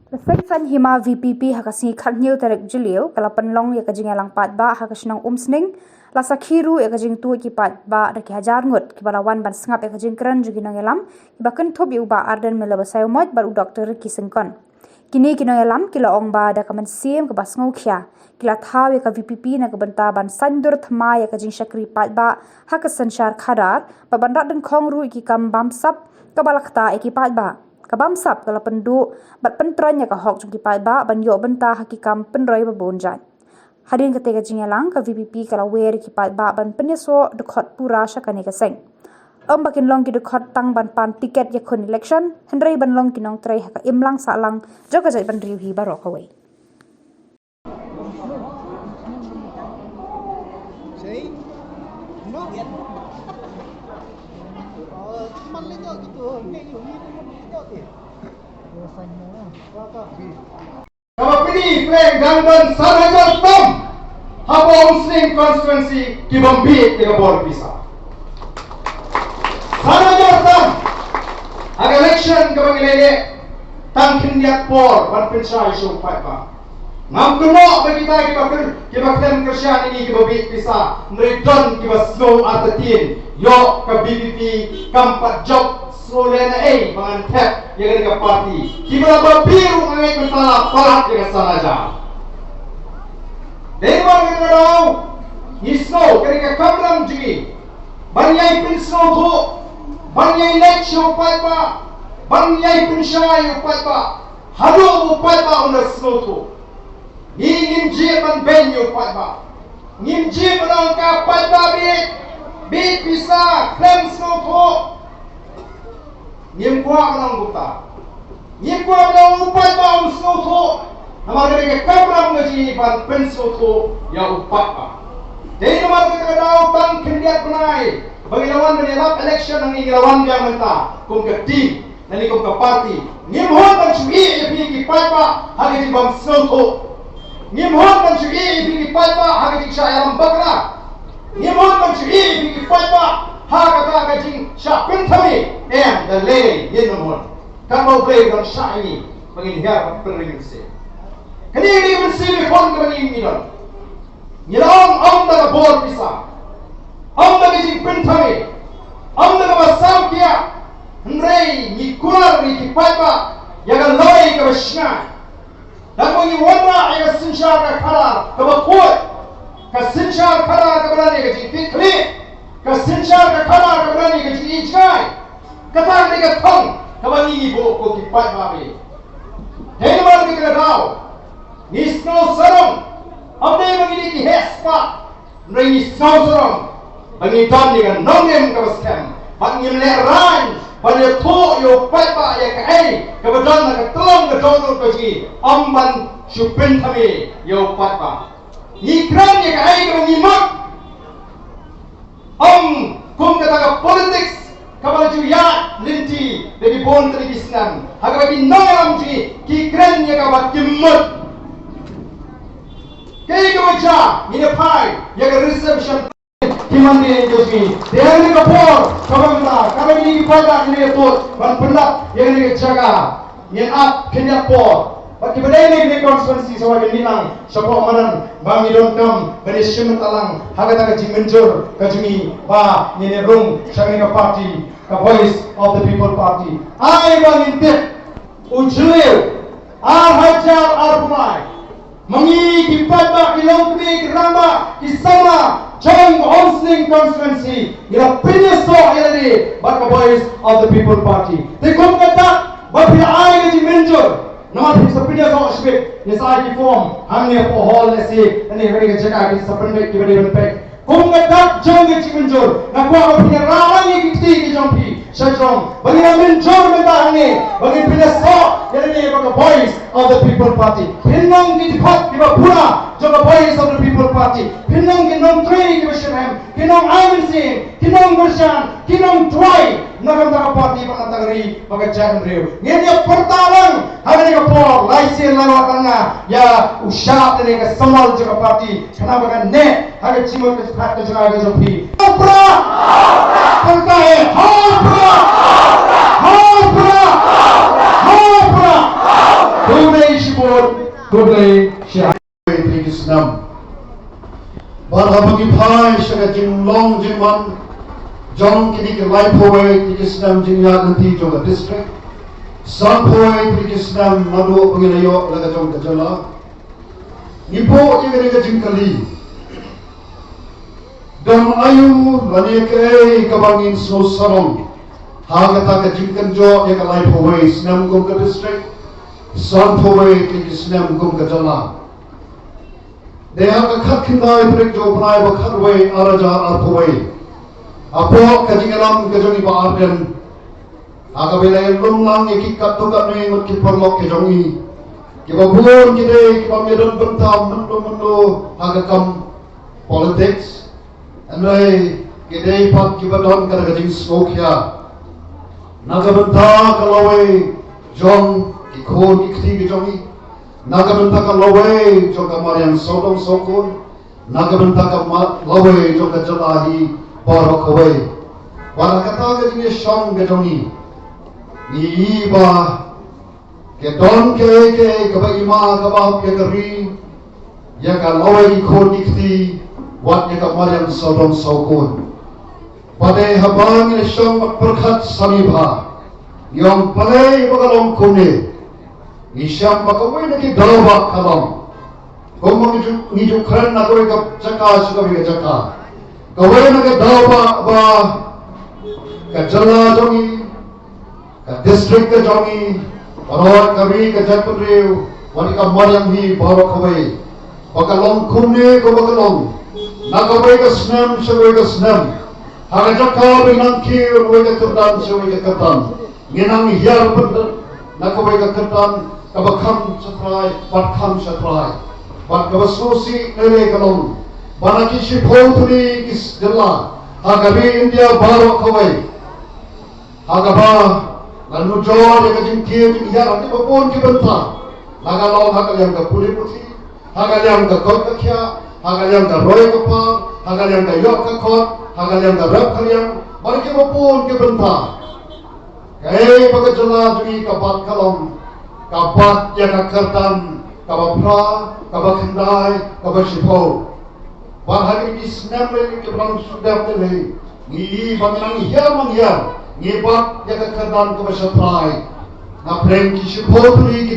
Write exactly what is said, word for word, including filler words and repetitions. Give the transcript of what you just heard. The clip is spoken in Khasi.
Ka seng saiñ hima V P P ha ka sngi khathynñiew tarik Jylliew ka la pynlong ïa ka jingïalang paidbah ha ka shnong Umsning. La sakhi ruh ïa ka jingtuid ki paidbah da ki hajar ngut kiba la wan ban sngap ïa ka jingkren jong ki nongïalam kiba kynthup ïa u Bah Ardent Miller Basaiawmoit bad u Doctor Ricky Syngkon. Kine ki nongïalam ki la ong ba da ka mynsiem kaba sngewkhia ki la thaw ïa ka V P P na ka bynta ban saiñdur thma ïa ka jingshakri paidbah ha ka synshar khadar bad ban rat dyngkhong ruh ïa ki kam bamsap kaba la ktah ïa ki paidbah. Ka bamsap ka la pynduh bad pyntroiñ ïa ka hok jong ki paidbah ban ïoh bynta ha ki kam pynroi ba bun jait. Hadien katei ka jingïalang, ka V P P ka la wer ïa ki paidbah ban pynïasoh dkhot pura sha kane ka seng. Ym ba kin long ki dkhot tang ban pan tiket ïakhun election, hynrei ban long ki nongtrei ha ka imlang sahlang jong ka jaitbynriew hi baroh kawei. Kaba pyni pyrshang dang don san hajar tam hapoh Umsning constituency ki bym bieit ïa ka bor pisa. San hajar tam ha ka election kaba ngi la leh tang khyndiat por ban pynshai sha u paidbah. Ngam kynnoh ba kita kiba kyr, kiba khlem kyrshan ïa ngi kiba bieit pisa, hynrei don kiba sngew artatien, ïoh ka V P P kam pat jop. Sngewlem na ei ba ngan thep ïa kane ka party. Kiba la babe ruh nga ngeit mynta la palat ïa ka san hajar. Dei ba kane ka daw ngi sngew kane ka kamram jong ngi ban ïai pynsngewthuh, ban ïai leit sha u paidbah, ban ïai pynshai ïa u paidbah. Haduh u paidbah un da sngewthuh. Ngi ngim jied ban beiñ ïa u paidbah. Ngim jied ban ong ka paidbah bieit, bieit pisa, khlem sngewthuh. Ngim kwah ban ong kumta. Ngim kwah ban ong u paidbah um sngewthuh. Namar kane ka kamram ka jong ngi ban pynsngewthuh ïa u paidbah. Dei namar kata ka daw tang khyndiat bnai ba ngi la wan ban ïalap election, ngi la wan biang mynta kum ka team. Lane kum ka party, ngim hon ban shu ïeh ïa phi ki paidbah ha ka jingbym sngewthuh. Ngim hon ban shu ïeh ïa phi ki paidbah ha ka jingshah ïalam bakla. Ngim hon ban shu ïeh ïa phi ki paidbah ha kata ka jingshah pynthame. Em, da lei ngin ym hon. Katba U Blei u dang shah ïa ngi ba ngin hiar ban pynring mynsiem. Kane ka dei ka mynsiem ïakhun kaba ngi don. Ngi la ong ym da ka bor pisa, ym da ka jingpynthame, ym da kaba sam kiad, hynrei ngi kular ïa ki paidbah ïa ka lawei kaba shngaiñ. Da kaba ngi wanrah ïa ka synshar ka khadar kaba khuid, ka synshar khadar kaba don ïa ka jingkitkhlieh, ka synshar ka khadar kaba don ïa ka jingïeit jngai. Kata ka dei ka thong kaba ngi ngi buh ko ki paidbah. Hynrei namar kata ka daw ngi sngew sarong, ym dei ba ngi dei ki heh spah, hynrei ngi sngew sarong ba ngi don ïa ka nongrim kaba skhem bad ngim lehraiñ ban ïathuh ïa u paidbah ïa kaei kaba don ha ka tyllong ka dohnud ka jong ngi, ym ban shu pynthame ïa u paidbah. Ngi kren ïa kaei kaba ngi mut. Ym kum kata ka politics kaba la ju ïaid lynti da ki bun tylli ki snem, ha kaba ki nongïalam jong ngi ki kren ïa kaba kim mut. Kaei kaba jia, ngin ïa phai ïa ka reservation. Ki mane jong ngi, te ha kane ka por kaba mynta, kaba ngi ki paidbah ngi ïa tuid ban pyndap ïa kane ka jaka. Ngin ap khyndiat por. Bad kiba dei na kane ka constituency sa wan ïa ngi nang shapoh madan ba ngi donkam ban ïashim bynta lang ha kata ka jingmynjur ka jong ngi ba ngin ïa rung sha kane ka party, ka Voice of the People Party. Ai ba ngin tip, u Jylliew ar hajar arphew lai, ma ngi ki paidbah, ki longkmie, ki rangbah, ki samla jong ka Umsning constituency ngi la pynïasoh ïa lade bad ka Voice of the People Party. Te kum ka dak ba phi la ai ka jingmynjur, namar phi sa pynïasoh shibit, ngi sa ai ki form hangne hapoh hall lehse, hangne ha kane ka jaka ki sa pynbeit kiba dei ban peit. Kum ka dak jong ka jingmynjur, nga kwah ba phin ïa rah lang ïa ki kti ki jong phi sha jrong ba ngin ïa mynjur mynta hangne ba ngin pynïasoh ïa lade bad ka Voice of the People Party. Phin long ki dkhot kiba pura jong ka Voice of the People Party. Phin long ki nongtrei kiba shitrhem, ki nongai mynsiem, ki nongkyrshan, ki nongduwai na ka bynta ka party bad na ka bynta ka ri bad ka jaitbynriew. Ngin ïa pyrta lang ha kane ka por, lai sien lai wat lang nga ïa u shad lane ka symbol jong ka party, khnang ba kan neh ha ka jingmut ka jingpyrkhat ka jong nga ka jong phi. Hau Prah! Pyrta eh, Hau Prah! Hau Prah! Hau Prah! Hau Prah! Khublei shibun. Tylli ki snem. Bad haba ngi phai sha ka jinglong jingman jong kine ki laiphew wei tylli ki snem jingïaid lynti jong ka district, sanphew wei tylli ki snem naduh ba ngi la ïoh la ka jong ka jylla, ngi buh ïa kane ka jingkylli. Don aïu lane kaei kaba ngin sngewsarong ha kata ka jingkynjoh ïa ka laiphew wei snem kum ka district, sanphew wei tylli ki snem kum ka jylla. Dei ha ka khatkhyndai tarik jong u bnai ba khatwei, ar hajar arphew wei, hapoh ka jingïalam ka jong i Bah Ardent, ha kaba la ïalum lang ïa ki katto katne ngut ki paralok ki jong i, kiba bun ki dei kibym ïadon bynta mynno mynno ha ka kam politics. Hynrei ki dei pat kiba don ka jingsngewkhia na ka bynta ka lawei jong ki khun ki kti ki jong i, na ka bynta ka lawei jong ka mariang sawdong sawkun, na ka bynta ka ma-, lawei jong ka jylla hi baroh kawei. Bad ha kata ka jingïashong ka jong i, ngi ïohi ba ka don kaei kaei kaba i ma kaba hap ïa ka ri, ïa ka lawei ki khun ki kti, wat ïa ka mariang sawdong sawkun. Bad haba ngi la shong bad pyrkhat sani bha, ngi ong balei ba ka long kumne. Ngi shem ba kawei na ki daw ba ka long, kumba ngi ju, ngi ju kren na kawei ka jaka sha kawei ka jaka, kawei na ka daw ba, ba ka jylla jong i, ka district ka jong i, baroh ka ri ka jaitbynriew, wat ïa ka mariang hi baroh kawei, ba ka long kumne kumba ka long na kawei ka snem sha kawei ka snem. Ha ka jaka ba ngi nang kiew na kawei ka kyrdan sha kawei ka kyrdan, ngi nang hiar pynban na kawei ka kyrdan kaba kham shatrai bad kham shatrai. Bad kaba sngewsih lei lei ka long ba na ki shiphew tylli ki jylla ha ka ri India baroh kawei, ha kaba la nujor ïa ka jingkiew jinghiar ha kiba bun ki bynta, la ka long ha ka liang ka pule puthi, ha ka liang ka koit ka khiah, ha ka liang ka roi ka par, ha ka liang ka ïoh ka khot, ha ka liang ka rep ka riang, bad kiba bun ki bynta. Kaei ba ka jylla jong i ka bat ka long, ka bat ïa ka kyrdan kaba phra, kaba khyndai, kaba shiphew. Bad ha kine ki snem lei kiba la shu dep lei, ngi ïohi ba ngi nang hiar nang hiar, ngi bat ïa ka kyrdan kaba shatrai. Napdeng ki shiphew tylli ki